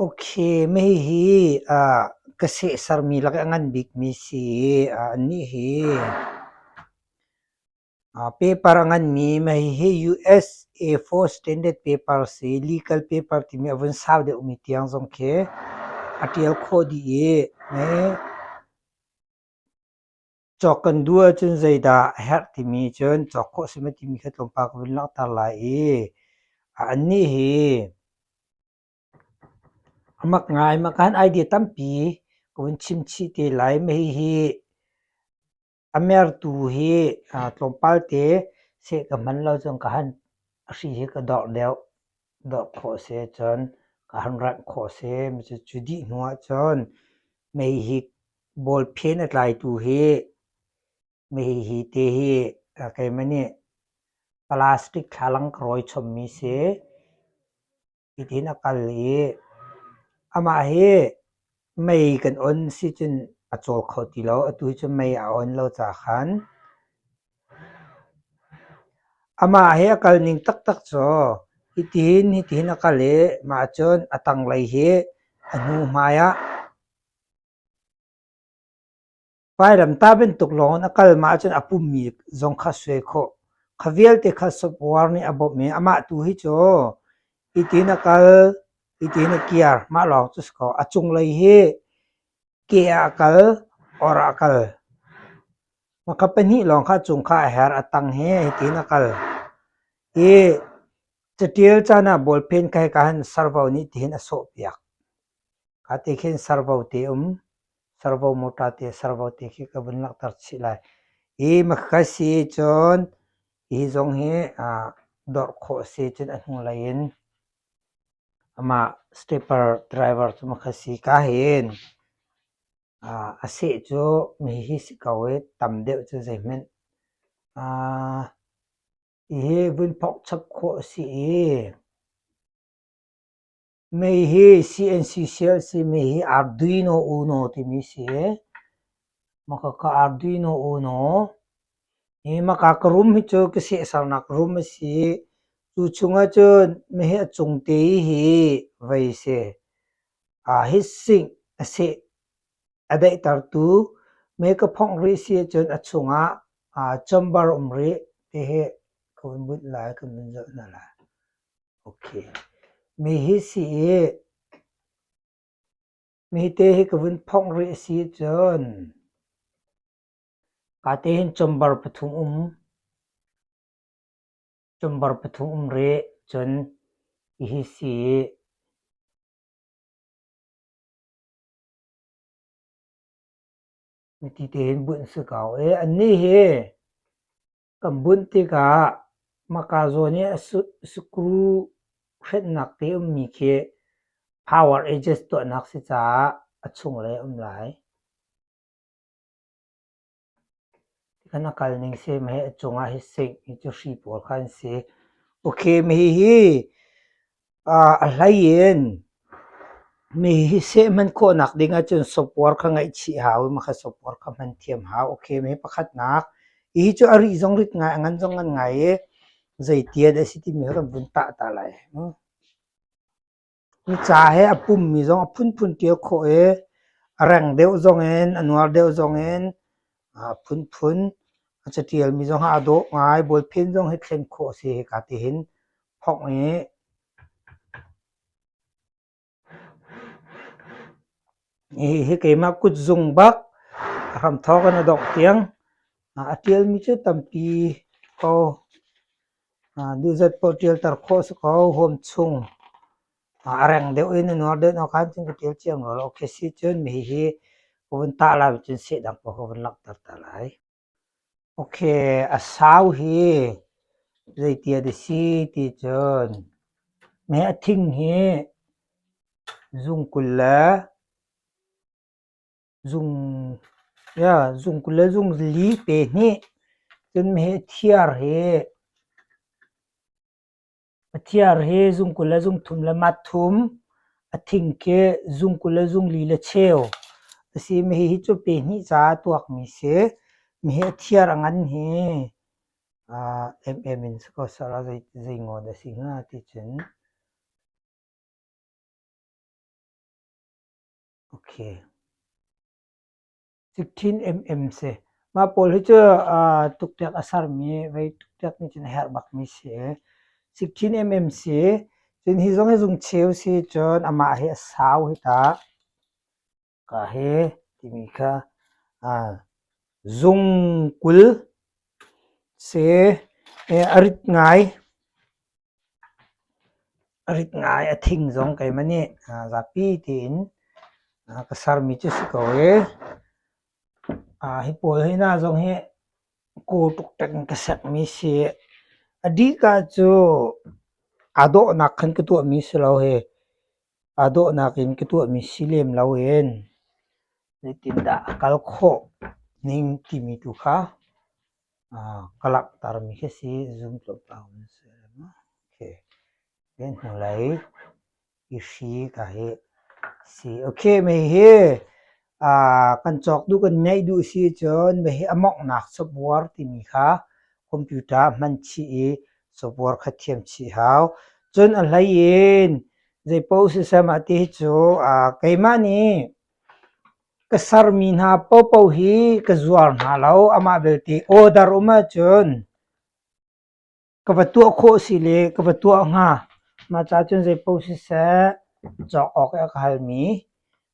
Okay, hihi ka sehsermi lak i a ngan bikmi si i anih hi paper a nganmi hihi US A4 standard paper si legal paper timi a vun sau deuhmi tiang zong khi a ṭial khawh dih i Cawk kan duh ahcun zeidah a herh timi cun cawk khawh a si maw timi kha tlawmpal ka vun langhter lai i annih hi a mak ngai. Mah khan idea tampi ka vun chim chih te lai. Mah hihi a mertu hi tlawmpal te seh ka hman lo cun ka han a hri hi ka dorh deuh. Dorh khawh a si cun ka han rengh khawh a si. Cucu dih hnu ahcun mei hi Bawlphen a tlaitu hi hihi te hi keimah nih plastic thlalang ka rawi chommi si. Hitin a kal i amah hi mei kan on si cun a cawl kho ti lo. Atu hi cu mei a on lo caah khan amah hi a kal ning taktak cu hitihin hitihin a kal i mah cun a tanglei hi a hnu hmai ah Vailamtah bantuk lawng in a kal mah ahcun a pummi zong kha suai khawh. Kha vialte kha software nih a bawmh i amah tu hi cu hitin a kal, hitin a kiar, mah lawng cu si ko. A cunglei hi ke ah a kal, or ah a kal. Mah pahnih lawng kha a cung kha a her, a tang hi hitin a kal. Hi catial caan ah ballpen kha hika hin servo nih tihin a sawhpiak. Kha ti khin servo te um, servo motor te servo te khi ka vun langhter chih lai. Hi makha si cun hi zong hi dorh khawh a si cun a hnulei in amah stepper driver cu makha si ka hin a seh cu hihi si ko i tam deuh cu zeihmanh hihi vun phok chap khawh a si i Mei hi CNC sial a simi hi Arduino Uno timi si i maka Arduino Uno hi maka ka room hi cu ka sehsernak room a si i cu chungah cun mei a cung te hi vei a si. Hi sink a seh a daihtertu mei ka phongh rih si ahcun a chungah chamber um rih tihi ka vun bunh lai kan vun zoh hna lai. Mi hi si i mi te hi ka vun phongh rih a si cun kaa te hin chamber pathum um chamber pathum um rih cun hihi si i miti te hin bunh si ko i annih hi Kan bunh tikah maka zawn i a screw hrenhnak te ummi khi power adjust tuahnak si caah a chunglei a um lai. Kan a kal ning si hi a cungah hi sink hi cu hri pawl kha an si. Okay, hihi A hlei in mi hi seh hman khawhnak ding ahcun software kha ngaihchih hau i mah kha software kha hman thiam hau. Okay, mi pakhatnak hi cu a rih zong rit ngai, a ngan zong ngan ngai i zeitian a si timi kha kan vun tah ta lai. Mi ca he a pummi zong a phunphun ṭial khawh i a reng deuh zong in, a nuar deuh zong in a phunphun a caṭialmi zong aa dawh ngai. Bawlphen zong hi thlen khawh a si hika tihin phongh i hihi keimah kutzung bak a hramthawk in a dongh tiang a ṭialmi cu tampi ko. Duhzat paoh ṭialter khawh a si ko. Huam chung a reng deuh in a nuar deuh in khan cun ka ṭial ciang rua lo. Okay si cun hihi ka vun tah lai cun seh dang paoh ka vun langhter ta lai. Okay, a sau hi zeitia dah si ti cun mei a thing hi zung 20 le zung yeah, zung 20 le zung li pe hnih cun mei a thiar hi A thiar hi zung 20 le zung thum le mat thum, a thing khi zung 20 le zung li le cheu a si. Hihi cu pe hnih caah tuakmi a si. Hihi a thiar a ngan hi mm in si ko seh zei ngaw dah a si hnga ti cun. Okay. 16 mm si. Mah pawl hi cu tuktek a sermi vei tuktek nih cun a herh bakmi si. 16 mm si. Cun hi zong hi zungcheu si cun amah hi a sau hi ta. Ka he timi kha zung 20 si. A rit ngai. A rit ngai, a thing zong keimah nih zapi tein ka sermi cu si ko i hi pawl hi hna zong hi kaw tuktak in ka sermi si. A dih-ka cu aa dawhnak khan ka tuahmi si lo hi. Aa dawhnak in ka tuahmi si lem loin zeitindah a kal khawh ning timi tu kha ka langhtermi khi si. Zoom tlawmpal in si. Okay. Then hnulei i hri ka hi si. Okay, mei hi kan cawk duh kan ngeih duh si cun mei hi a mawnghnak software timi kha computer hman chih i software kha thiam chih hau. Cun a hlei in zeipaoh siseh mah ti hi cu keimah nih ka sermi hna paohpaoh hi ka zuar hna lo. Amah belte order um ahcun ka va tuah khawh si le ka va tuah hnga. Mah ca cun zeipaoh siseh cawk awk i a ka halmi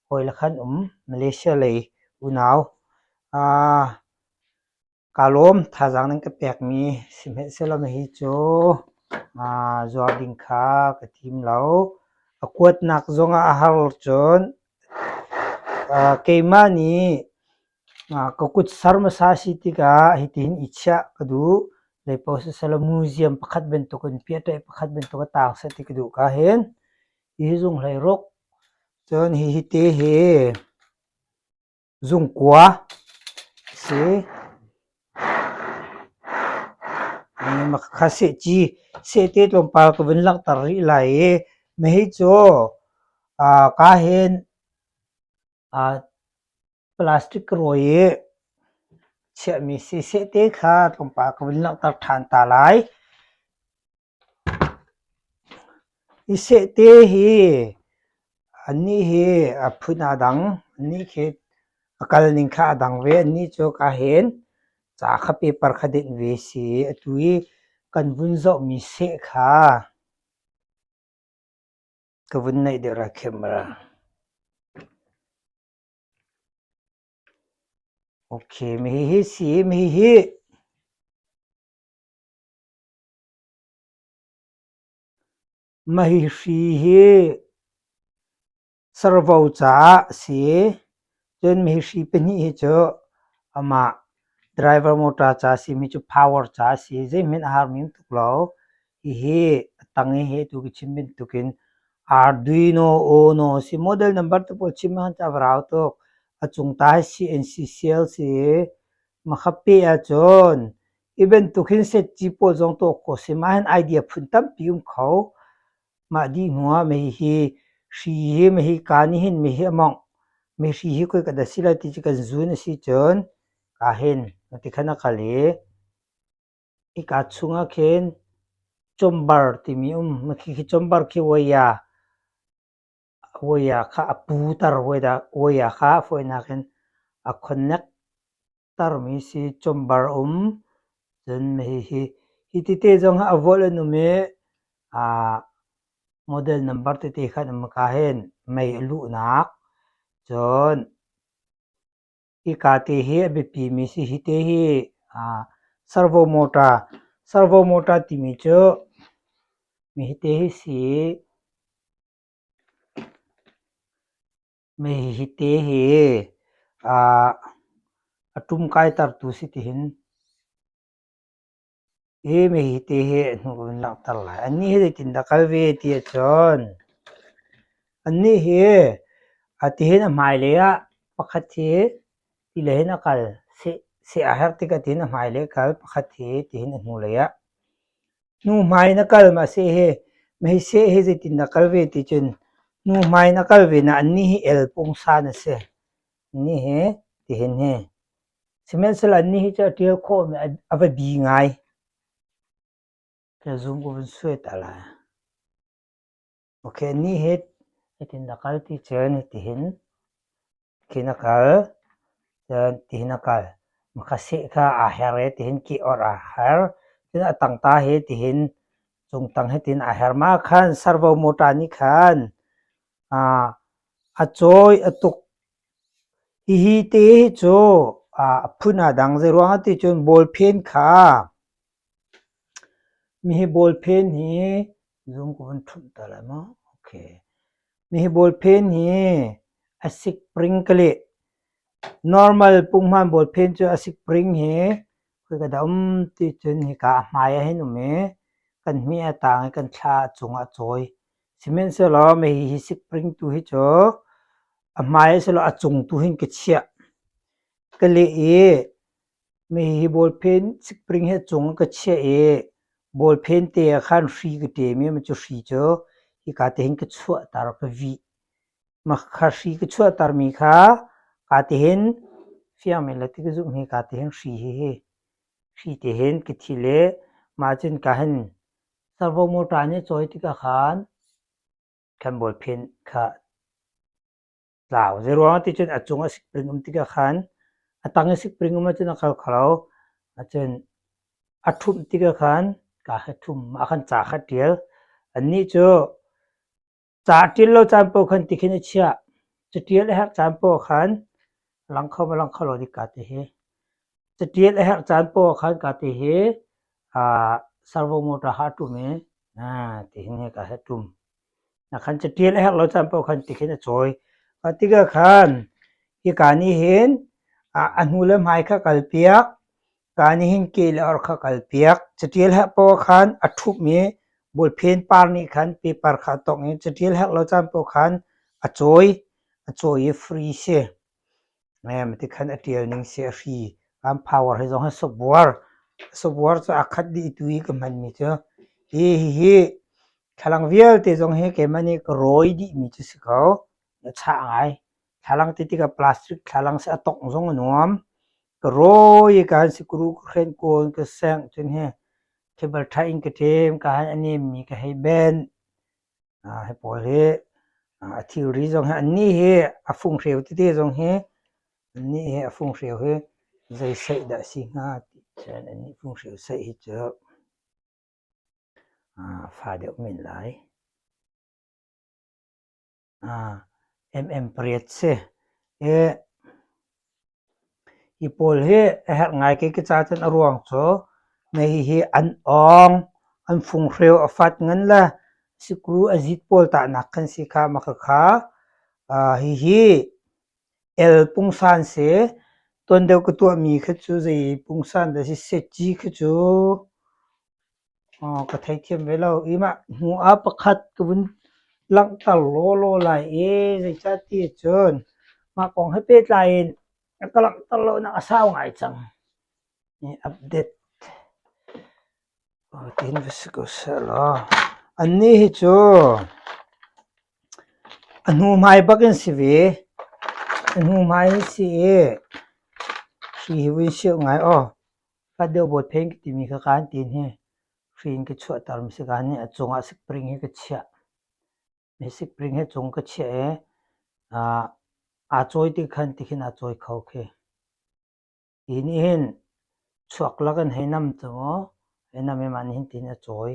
hawile khan um Malaysia lei unau. Kaa lawm, thazaang nan ka pekmi sihmanhsehlaw hihi cu zuar ding kha ka tim lo. A kuatnak zongah a har cun keimah nih ka kut ser hmasa si tikah hitihin i chiah ka duh. Zeipaoh siseh museum pakhat bantukin piahṭaih pakhat bantuk a taang seh ti ka duh ka hin. Hihi zung hleiruk, cun hihi te hi Zungkua a si. Kha sehci sehte tlawmpal ka vun langhter rih lai i hihi cu ka hin plastic ka rawi i chiahmi si. Sehte kha tlawmpal ka vun langhter ṭhan ta lai. Hi sehte hi annih hi a phun aa dang. Annih khi a kalning kha aa dang ve. Annih cu ka hen ca kha paper kha denh ve a si i atu i kan vun zohmi seh kha ka vun naih deuh ra camera. Okay, hihi si. Hihi Mah hi hri hi servo caah a si. Cun mah hi hri pahnih hi cu amah driver motor ca a simi cu power ca a si. Zeihmanh a harmi um tuk lo. Hihi a tang i hi atu ka chim bantukin Arduino Uno a si. Model number te pawl chim ahcun a va rau tuk. A cung ta hi CNC-CL si i mah kha peh ahcun Hi bantuk hin setci pawl zong tuah khawh a si. Mah hin idea phun tampi um kho. Mah dih hnu ah hihi hri hi hihi ka nih hin hihi a mawngh. Mi hri hi khoi ka dah si lai ti cu kan zun a si cun ka hin ti khan a kal i hika chung ah khin combar timi um. Khi combar khi waya waya kha a putar waya kha fawinak in a connect tarmi si cumbar um cun hihi hi tete zong hi a vual an um i aa model number tete khan um ka hin mei a luhnak cun hika te hi a biapi mi si hi te hi aa servo motor servo motor timi cu mi hi te hi si Hihi te hi a ṭumkaitertu si tihin hi hihi te hi hnu ka vun langhter lai. Annih hi zeitindah kal ve ti ahcun annih hi tihin a hmailei ah pakhat hi tilei in a kal. Seh aa herh tikah tihin a hmailei a kal, pakhat hi tihin a hnulei ah. Hnuhmai in a kal ma seh hi mei seh hi zeitindah kal ve ti cun hnuhmai in a kal ve na annih hi el pungsan a si. Annih hi tihin hi. Sihmanhsehlaw annih hi cu a ṭial khawhmi a va bi ngai. Ka zoom ka vun suai ta lai. Okay, annih hi hitin a kal ti cun hitihin. Tikhin a kal. Cun tihin a kal. Maka seh kha aa her i tihin ke orh aa her. Cun a tangta hi tihin cungtang hi tihin aa her. Mah khan servo motor nih khan a cawi a tuk. Hihi te hi cu a phun aa dang. Zeiruang ah ti cun bawlphen kha mihi bawlphen hi zoom ka vun ṭhumh ta lai maw? Okay. Mihi bawlphen hi a sikpring ka leh. Normal punghman bawlphen cu a sikpring hi khoika dah um ti cun hika a hmai ah hin um i kan hmi a tang i kan thla a cungah a cawi. Sihmanhsehlaw mei hi sikpring tu hi cu a hmai a si lo a cung tu hin ka chiah. Ka leh i mei hi bawlphen sikpring hi a cung ah ka chiah i bawlphen te ah khan hri ka ṭem i cu hri cu hika te hin ka chuahter ka vih. Mah kha hri ka chuahtermi kha kaa ti hin fiang men le ti ka zumh hi kaa ti hin hri hi hi hri te hin ka thil i mah cun ka hin servo motor nih cawi tikah khan kan bawlphen kha tlau. Zeiruang ah ti cun a cung ah sikpring um tikah khan a tang i sikpring um ahcun a kal kho lo. Ahcun a ṭhumh tikah khan ka he ṭhum ah khan ca kha ṭial. Annih cu Ca ṭil lo caan paoh khan tikhin a chiah. Caṭial a herh caan paoh khan a lang kho maw lang kho lo dik kaa ti hi. Caṭial a herh caan paoh khan kaa ti hi servo motor ha a ṭum i tihin hika hi a ṭum. Khan caṭial a herh lo caan paoh khan tikhin a cawi. Mah tikah khan hika nih hin a hnu le hmai kha kalpiak, Ka nih hin ke le or kha kalpiak. Caṭial herh paoh khan a ṭhumh i bawlphen par nih khan paper kha a tongh i caṭial herh lo caan paoh khan a cawi. A cawi i free si. Ti khan a ṭial ning si a hri. Kan power hi zong hi software. Software cu aa khat dih tu i ka hmanmi cu. Hi hihi thlalang vialte zong hi keimah nih ka rawi dihmi cu si ko. A chah ngai. Thlalang ti tikah plastic thlalang si a tongh zong a nuam. Ka rawi ka han sikru ka hren kawn ka sengh cun hi cable ṭha in ka ṭem ka han a nemmi ka hei benh. Hi pawl hi a thilri zong hi annih hi a funghreu tete zong hi annih hi a funghreu hi zei saih dah a si hnga ti cun annih funghreu saih hi cu fa deuh men lai. MM pariat si. Hi pawl hi a herh ngai kei ka ca cun a ruang cu na hihi an awng, an funghreu a fat ngan le sikru a zit pawl tahnak khan si kha mah khakha. Hihi el pungsan si. Tuan deuh ka tuahmi kha cu zei pungsan dah si setci kha cu Ka theithiam ve lo. I mah hnu ah pakhat ka vun langhter lawlaw lai i zeicahti cun mah kong he pehtlai in ka langhter lonak a sau ngai cang. Update tiin va si ko sehlaw. Annih hi cu a hnuhmai bak in si ve. A hnuhmai in si i hri hi vun siauh ngai aw. Fat deuh bawt phen ka timi kha kaan tin hi hri in ka chuahter mi si kaan nih a cungah spring hi ka chiah. Mi spring hi cung ka chiah i aa cawi ti khan tikhin aa cawi kho khi. Hi nih hin chuak lak in hei nam cu maw hei nam i mah nih hin tin a cawi.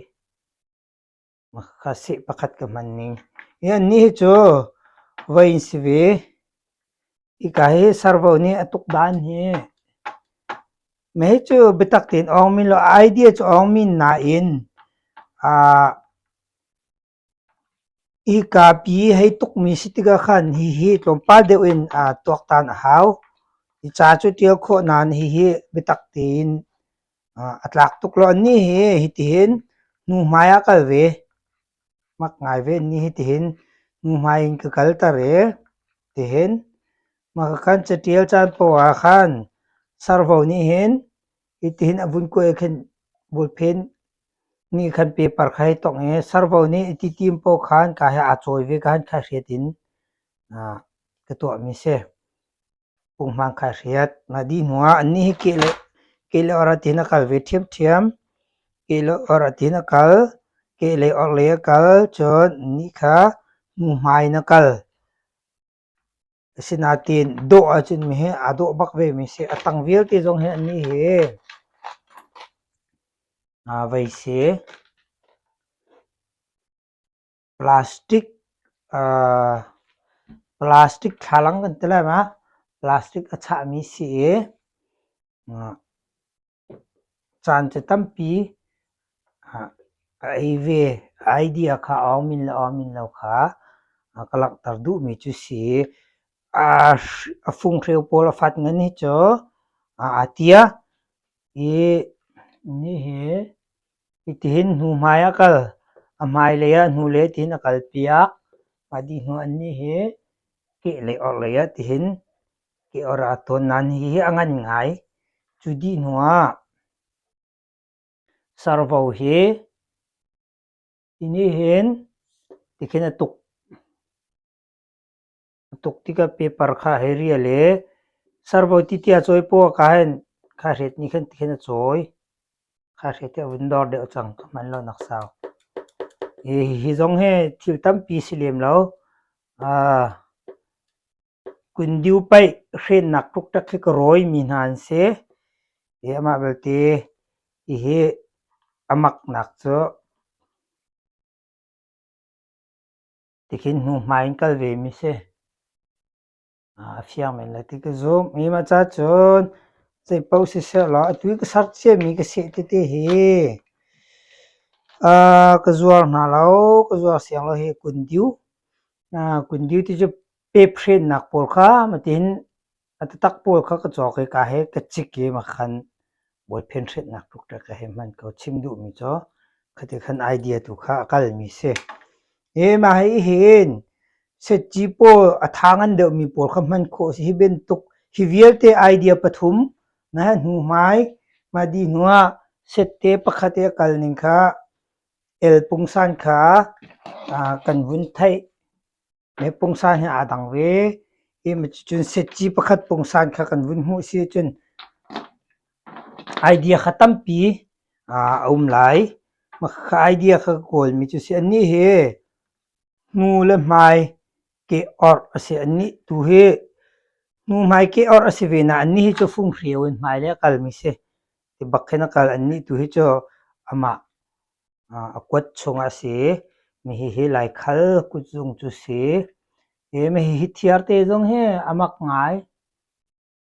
Kha seh pakhat ka hman ning. Hi annih hi cu voi in si ve. Hika hi servo nih a tuk dan hi. Mei cu biatak tein awng min lo idea cu awng min nain hika pi hei tukmi si tikah khan hihi tlawmpal deuh in tuaktan a hau. Hi ca cu ṭial khawh nain hihi biatak tein A tlak tuk lo. Annih hi hitihin hnuhmai ah kal ve. Mak ngai ve annih hitihin hnuhmai in ka kalter i tihin mah khan catial caan poah ah khan servo nih hin hitihin a vun kuai khin bawlphen nih khan paper kha hei tongh i servo nih iti tim paoh khan ka he aa cawi ve ka han khaihriat in ka tuahmi si. Punghman kha hriat. Mah dih hnuah annih hi kehleh or ah tiin a kal ve ṭhiamṭhiam. Kehleh or ah tiin a kal. Kehlei orhlei a kal. Cun annih kha hnuhmai in a kal. Asinain dawh ahcun mi hi aa dawh bak ve mi si. A tang vialte zong hi annih hi vei si. Plastic plastic thlalang kan ti lai ma? Plastic a chahmi si i caan cu tampi a ei ve. Idea kha aung min le aung min lo kha ka langhter duhmi cu si. A funghreu pawl a fat ngan hi cu aa tia i nihi Hitihin hnuhmai a kal. A hmailei ah hnulei tihin a kalpiak. Mah dih hnu annih hi kehlei orhlei ah tihin ke or ah a tawn nain hihi a ngan ngai. Cu dih hnu ah servo hi hi nih hin tikhin a tuk. A tuk tikah paper kha a hei rial i servo titi a cawi poah ka hin kha hret nih khan tikhin a cawi. Kha hret hi a vun dor deuh cang ka hman lo nak sau. Hi, hi zong hi thil tampi si lem lo. Uh, kundiu paih hrennak ṭukṭak khi ka rawi mi hna an si. Hi amah belte hihi a maknak cu Tikhin hnuhmai in kal ve mi si. A fiang men lai ti ka zumh. Mi mah ca cun zei paoh siseh law atu i ka ser ciami ka seh tete hi ka zuar hna lo, ka zuar siang lo hi kundiu. Kundiu ti cu pep hrennak pawl kha matin A taktak pawl kha ka cawk i ka he ka cik i makhan bawlphen hrenhnak ṭukṭek ka hei hman ko. Chim duhmi cu khati khan idea tu kha a kalmi si. Hi mah hi hin setci pawl a tha ngan deuhmi pawl kha hman khawh a si. Hi bantuk hi vialte idea pathum na hnu hmai mah dih hnu ah sette pakhat i a kal ning kha el pungsan kha kan vun theih. Me pungsan hi aa dang ve. Hi cun setci pakhat pungsan kha kan vun hmuh si cun idea kha tampi a um lai. Mah idea kha ka kawlmi cu si. Annih hi hnu le hmai ke orh a si. Annih tu hi hnu hmai ke orh a si ve nain annih hi cu funghreu in hmailei a kalmi si. Ti bak khin a kal. Annih tu hi cu amah A kuat chungah a si. Mi hihi Laikhal kutzung cu si. Hi mi hihi thiarte zong hi a mak ngai.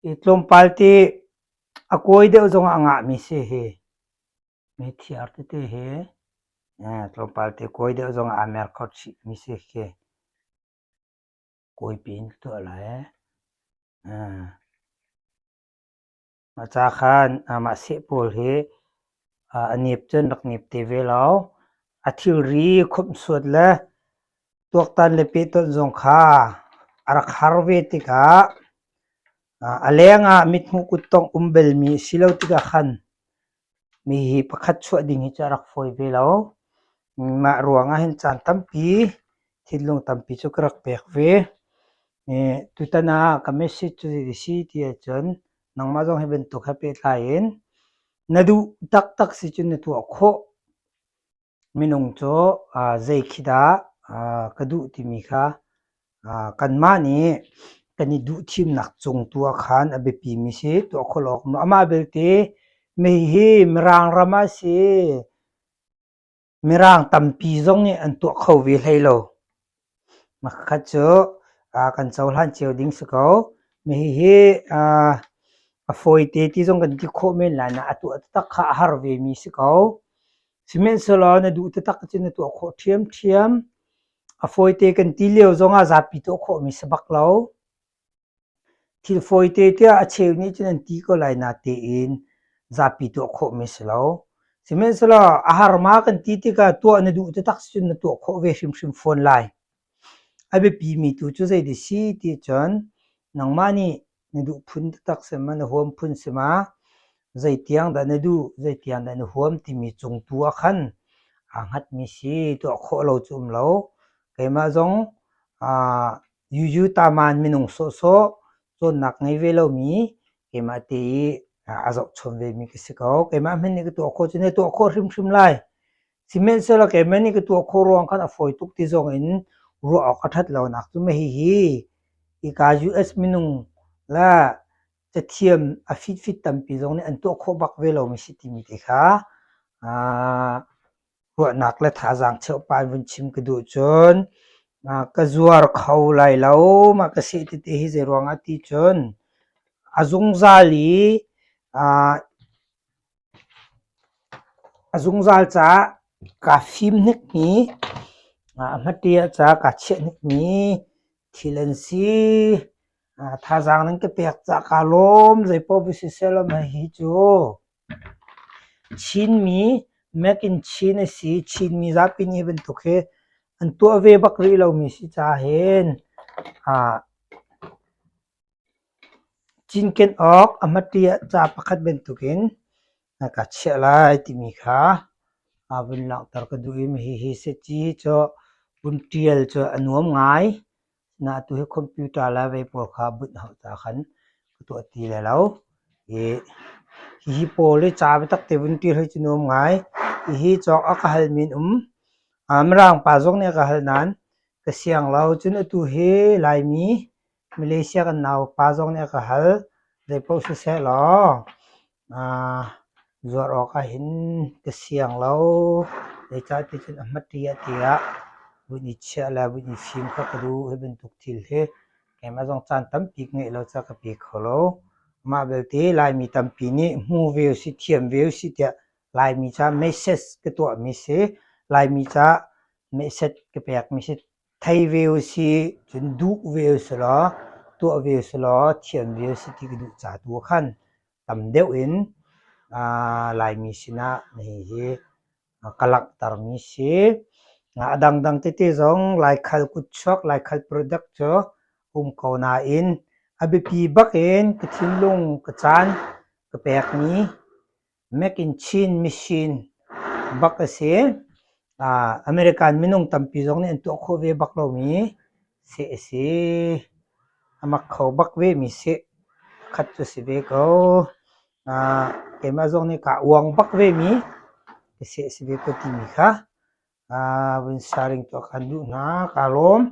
Hi tlawmpal ti a kawi deuh zongah a ngahmi si hi. Mi thiar tete hi tlawmpal ti kawi deuh zongah aa mer kho chihmi si khi. Kawi piin ka tuah lai. Mah ca khan mah seh pawl hi a nep cun rak nep te ve lo. A thilri khawmhsuat le tuaktan le pehtonh zong kha a rak har ve tikah a leng ah mithmuh kuttongh um belmi a si lo tikah khan Mi hi pakhat chuah ding hi cu a rak fawi ve lo. Mah ruang ah hin caan tampi, thinlung tampi cu ka rak pek ve. Tutan ah ka message cu zei si ti ahcun nangmah zong hi bantuk he pehtlai in na duh taktak si cun na tuah khawh. Minung cu zei khi dah ka duh timi kha kanmah nih kan i duhthimnak cung tu ah khan a biapimi si tuah khawh awk amah belte mei hi Mirang ram ah a si. Mirang tampi zong nih an tuah kho ve hlei lo. Makhat cu kan cohlan cio ding si ko. Hihi a fawite ti zong kan ti khawh men lai nain a tuah taktak kha a har vemi si ko. Sihmanhsehlaw na duh taktak ahcun na tuah khawh ṭhiamṭhiam. A fawite kan ti lio zongah zapi tuah khawhmi si bak lo. Thil fawite tiah a cheu nih cun an ti ko lai natein zapi tuah khawhmi si lo. Sihmanhsehlaw a har ma kan ti tikah tuah na duh taktak si cun na tuah khawh ve hrimhrim fawn lai. A biapimi tu cu zei si ti cun nangmah nih na duh phun taktak si ma, na huam phun si ma, zeitiang dah na duh, zeitiang dah na huam timi cung tu ah khan aa hngatmi si tuah khawh lo cu um lo. Keimah zong aa Yuyu taman minung sawhsawh cawnnak ngei ve lomi keimah te i a zohchom vemi ka si ko. Keimah hmanh nih ka tuah khawh cu na tuah khawh hrimhrim lai. Sihmanhsehlaw keimah nih ka tuah khawh ruang khan a fawi tuk ti zong in ruah awk a ṭhat lonak cu hihi. Hika US minung le cathiam a fitfit tampi zong nih an tuah khawh bak ve lomi si timi te kha ruahnak le thazaang cheuhpa in vun chim ka duh cun ka zuar kho lai lo mah ka seh tete hi zei ruangah ti cun a zungzal i a zungzal caah kaa fim hnikmi, a hmatiah caah kaa chiah hnikmi thil an si. Thazaang nan ka pek caah kaa lawm. Zeipaoh va siseh law hihi cu Chinmi Make in Chin a si. Chinmi zapi nih hi bantuk hi an tuah ve bak rih lomi si caah hin Cinken awk a hmati ah ca pakhat bantukin na ka chiah lai timi kha vun langhter ka duh i hihi saci cu vun ṭial cu a nuam ngai. Nain atu hi computer le vei pawl kha bunh hau ca khan ka tuah ti lai lo. Hihi pawl hi ca biatak te vun ṭial hi cu nuam ngai. Hihi cawk a ka halmi an um. Mirang pa zong nih a ka hal nain ka siang lo. Cun atu hi Laimi Malaysia kan naupa zong nih a ka hal. Zeipaoh siseh law zuar awk ahhin ka siang lo. Zeicah ti cun a hmati ah tiah vun i chiah le vun i fim kha ka duh. Hi bantuk thil hi keimah zong caan tampi ka ngeih lo caah ka pe kho lo. Mah belte Laimi tampi nih hmu ve usih, thiam ve usih tiah Laimi caah message ka tuahmi si. Laimi caah message ka pekmi si. Thei ve usih, cun duh ve usih law, tuah ve usih law, thiam ve usih ti ka duh ca tu ah khan tam deuh in Laimi sinah hihi ka langhtermi si. A dangdang tete zong Laikhal kutchuak, Laikhal product cu um ko nain a biapi bak in ka thinlung, ka caan ka pekmi Make in Chin machine bak a si. American minung tampi zong nih an tuah khawh ve bak lomi seh a si. A mak kho bak vemi seh khat cu si ve ko. Keimah zong nih kaa uang bak vemi seh a si ve ko timi kha vun sharing tuah kan duh hna. Kaa lawm.